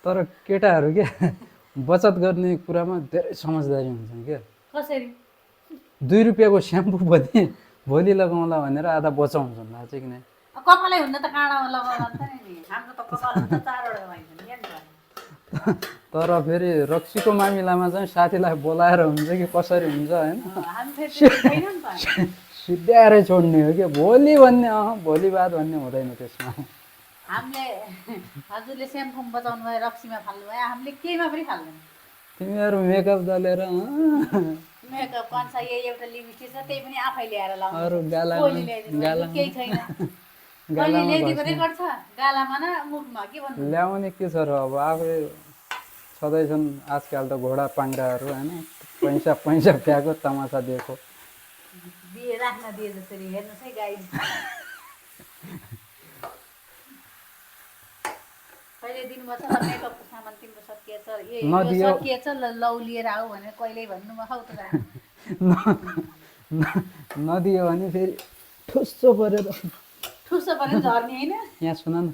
तर केटाहरू के बचत गर्ने कुरामा धेरै समझदारी हुन्छन् क्या। कसरी 2 रुपियाँको स्याम्पू पनि भोलि लगाउँला भनेर आधा बचाउँछन् थाहा छ कि नै। कपालै हुन्न त काँडामा लगाउला नि नि हाम्रो त कपाल हुन्छ 4वटा भइन्छ नि क्या नि तर फेरि रक्सीको मामिलामा चाहिँ साथीलाई बोलाएर हुन्छ कि कसरी हुन्छ होइन, हामी फेरि त्यो छैन नि त सिद्ध्याएरै छोड्ने हो क्या। भोलि भन्ने भोलि बाद भन्ने हुँदैन त्यसमा। हामीले हजुरले स्याम्पूमा बचाउनु भयो रक्सीमा फाल्नु भयो हामीले केहीमा पनि फाल्दैन। तिमीहरू मेकअप दलेर मेकअप कन्सा यही एउटा लिपस्टिक छ त्यही पनि आफै ल्याएर लाउनु अरू गालामा कोहीले ल्याइदिनु भएको केही छैन कहिले ल्याइदिएको रेकर्ड छ गालामा न मुखमा के भन्नु ल्याउने के छ र अब आफै छँदैछन् आजकल त घोडा पाङ्राहरू होइन, पैसा पैसा प्याएको तमासा दिएको। दिए राख्न दिए जसरी हेर्नुहोस् है गाई कहिले दिनुभएको छ मेकअपको सामान तिम्रो सकिएछ यो सकिएछ लौ लिएर आऊ भनेर कहिल्यै भन्नुभयो त नदियो भने फेरि ठुस्सो परेर ठुसो पनि झर्ने होइन यहाँ सुन न